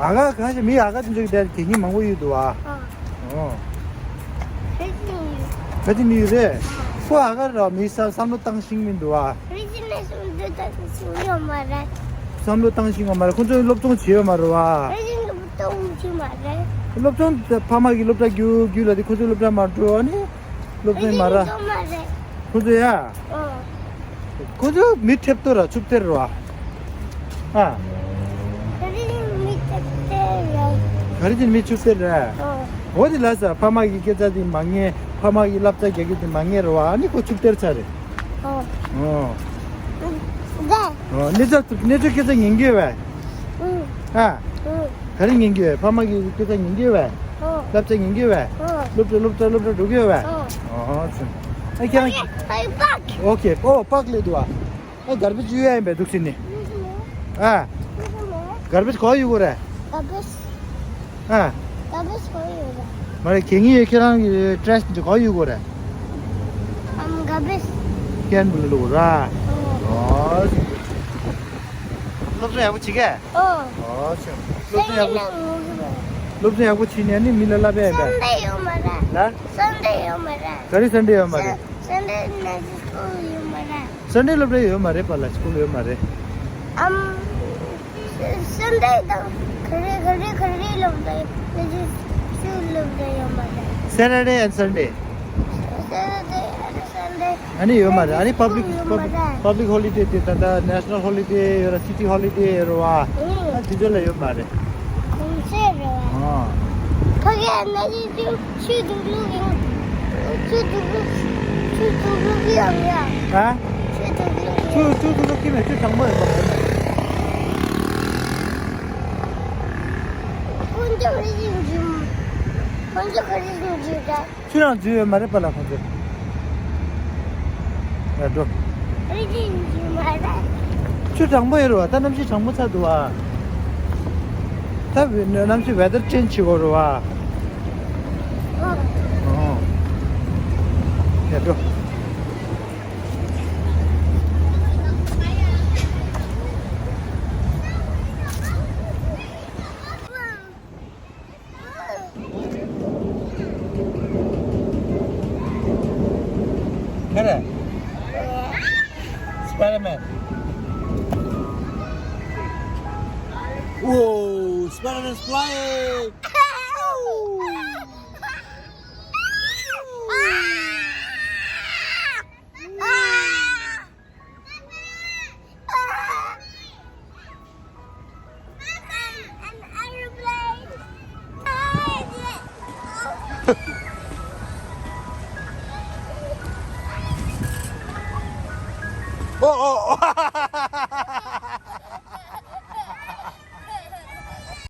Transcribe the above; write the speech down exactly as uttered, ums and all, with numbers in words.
ཨ་ག་གང་ཞིག་མི་ཨ་ག་དེ་ཚོ་གི་དེར་གད་སྙིགས་མང་པོ་ཡོད་འདུག་ཨ། ཨ། ཨོ། ཕལ་ཆེར་ཡོད། ཕལ་ཆེར་ནི་ཡོད་རེད། ཁོ་ཨ་ག་ར་མི་ས་བསམ་བློ་བཏང་ཤེས་མི་འདུག་ཨ། ཕལ་ཆེར་ནི་བསམ་བློ་བཏང་ཤེས་ཡོད་མ་རེད། བསམ་བློ་བཏང་ཤེས་ཡོད་མ་རེད། ཁོ་ཚོས་སློབ་སྦྱོང་བྱས་ཡོད་མ་རེད་བ། ཕལ་ཆེར་སློབ་སྦྱོང་བྱས་མ་རེད། སློབ་སྦྱོང་དེ་ཕ་མ་གིས་སློབ་གྲྭ་རྒྱུགས་རྒྱུགས་ལ་དེ་ཁོ་ཚོས་སློབ་གྲྭ་མ་འགྲོ་ཨ་ནི། སློབ་སྦྱོང་མ་ར། ཁོ་ཚོ་ཡ། ཨོ། ཁོ་ཚོ་མི་ཁྲེབ་ཏོ་ར་ཆུབ་སྟེར་ར། ཨ། ག་རེ་མི་ཆུབ་སྟེར་ར། ག་རེ་ཅན་མི་ཆུབ་སྟེར་ར། ཨོ། འོ་དེ་ལ་ས་ཕ་མ་གི་སྐད་ཆ་དེ་མ་ཉན། ཕ་མ་གི་བསླབ་བྱ་རྒྱག་གི་དེ་མ་ཉན་ར་བ། ཨ་ནི་ཁོ་ཆུབ་སྟེར་ཚར་རེད། ཨོ། ཨོ། ཨོ། གནས་ཚུལ་གནས་ཚུལ་སྐད་ཆ་ཉན་གི་ཡོད་པས། ཨ། ག་རེ་ཉན་གི་ཡོད། ཕ་མ་གི་སྐད་ཆ་ཉན་གི་ཡོད། བསླབ་བྱ་ཉན་གི་ཡོད། སློབ་གྲྭ་སློབ་གྲྭ་སློབ་གྲྭ་འགྲོ་གི་ཡོད། ཨོ་ཚུན། ཨ་ཁྱེད་རང་། ཨོ་ཁེ། ཨོ་པག་ལས་འདུག་ཨ། ཨ་གར་བེཇ་ཡོད་ཡ་ཡིན་པས་འདུག་སེ་ནི། ཨ། གར་བེཇ་ག་པར་གཡུག་དགོས་རེད། གར་བེཇ། ཨ། གར་བེཇ་ག་པར་ཡོད་རེད། མ་རེད་གད་སྙིགས་ཁྱེད་རང་གི་ཊྲེཤ་དེ་ག་པར་གཡུག་དགོས་རེད། ཨམ་གར་བེཇ་ཀེན་བུ་ལ་ལུག་ར། ཨོ། སློབ་སྦྱོང་ཡག་པོ་བྱེད་གས། ཨོ། ཨོ་ཆེ། སློབ་སྦྱོང་ཡག་པོ། སློབ་སྦྱོང་ཡག་པོ་བྱེད་ནས་ནི་མི་ལ་བསླབ་ཡ་ཡིན་པས། སན་ཌེ་ཡོད་མ་རེད། ལ། སན་ཌེ་ཡོད་མ་རེད། ག་རེ་སན་ཌེ་ཡོད་མ་རེད། སན་ཌེ་ནས་སི་ཀུལ་ཡོད་མ་རེད། སན་ཌེ་སློབ་གྲྭ་ཡོད་མ་རེད་པ་ལ་སི་ཀུལ་ཡོད་མ་རེད། ཨམ། སན་ཌེ་དང་ག་རེ་ག་རེ་ག་རེ་སློབ་གྲྭ་ཡོད་མ་རེད། སན་ཌེ་ཨེན་སན་ཌེ། སན་ཌེ་ཨེན་སན་ཌེ། ཨ་ནི་ཡོད་མ་རེད། ཨ་ནི་པབ་ལིག་པབ་ལིག་པབ་ལིག་ཧོ་ལི་ཌེ་དེ་ད་ལྟ་ནེ་ཤ་ནལ་ཧོ་ལི་ཌེ་ཡོད་ར། སི་ཊི་ཧོ་ལི་ཌེ་ཡོད་ར་བ། ཨ་དེ་ཚོ་ལ་ཡོད་མ་རེད། གོང་ཚད་རེད་བ། ཨ། ཕ་གི་ཨ་ནི་ཅི་ཆུ་དུག་ལུག་ཡང་། ཆུ་དུག་ལུག་ཆུ་དུག་ལུག་ཡང་ཡ། ཨ། ཆུ་དུག་ལུག་ཆུ་ཆུ་དུག་ལུག་ཁྱི་མེད། ཆུ་གྲང་མོ་ཡོད་པ་རེད། ཁོང་ཚོ་རི་བཞིན་འཇིམ། ཁོང་ཚོ་ག་རི་བཞིན་འཇིམ་ད། ཆུ་རང་འཛུལ་ཡོད་མ་རེད་པ་ལ་ཁོང་ཚོས། ཡ་འགྲོ། རི་བཞིན་འཇིམ་མ་རེད། ཆུ་གྲང་མོ་ཡོད་རེད་བ། ད་གནམ་གཤིས་གྲང་མོ་ཚར་འདུག་བ། ད་གནམ་གཤིས་ཝེ་དར་ཅེན་ཇི་བྱེད་དགོས་རེད་བ། ཨོ། ཨོ། ཡ་འགྲོ། ག་རེ། སི་པའི་ཌར་མེན། Whoa, Spider-Man is flying! Oh, oh, oh.